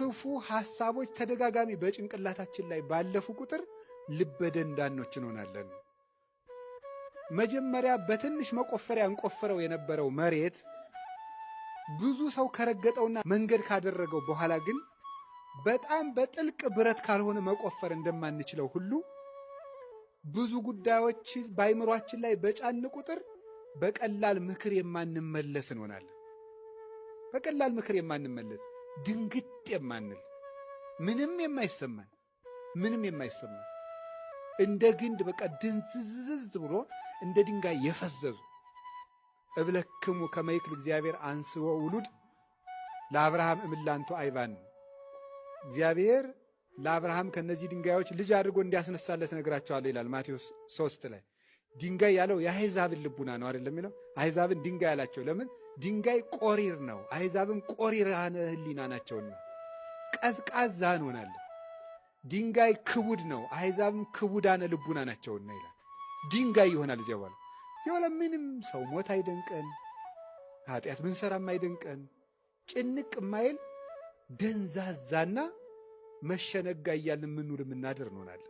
ክፉ ሐሳቦች ተደጋጋሚ በጭንቅላታችን ላይ ባለፉ ቁጥር ልበደንዳኖች እንሆናለን። መጀመሪያ በትንሽ መቆፈሪያ እንቆፍረው የነበረው መሬት ብዙ ሰው ከረገጠውና መንገድ ካደረገው በኋላ ግን በጣም በጥልቅ ብረት ካልሆነ መቆፈር እንደማንችለው ሁሉ ብዙ ጉዳዮች በአይምሯችን ላይ በጫን ቁጥር በቀላል ምክር የማንመለስ እንሆናለን። በቀላል ምክር የማንመለስ፣ ድንግጥ የማንል፣ ምንም የማይሰማን፣ ምንም የማይሰማን፣ እንደ ግንድ በቃ ድንዝዝዝ ብሎ እንደ ድንጋይ የፈዘዙ። እብለክሙ ከመ ይክል እግዚአብሔር አንስቦ ውሉድ ለአብርሃም እምላንቱ አይባን። እግዚአብሔር ለአብርሃም ከነዚህ ድንጋዮች ልጅ አድርጎ እንዲያስነሳለት ነግራቸዋለሁ ይላል ማቴዎስ 3 ላይ። ድንጋይ ያለው የአሕዛብን ልቡና ነው አይደለም የሚለው? አሕዛብን ድንጋይ ያላቸው ለምን? ድንጋይ ቆሪር ነው፣ አሕዛብም ቆሪራነ ሕሊና ናቸውና ቀዝቃዛ እንሆናለን። ድንጋይ ክቡድ ነው፣ አሕዛብም ክቡዳነ ልቡና ናቸውና ይላል። ድንጋይ ይሆናል። እዚያ በኋላ ምንም ሰው ሞት አይደንቀን፣ ኃጢአት ብንሰራም አይደንቀን፣ ጭንቅ የማይል ደንዛዛና መሸነጋ እያልን የምንውል የምናድር እንሆናለን።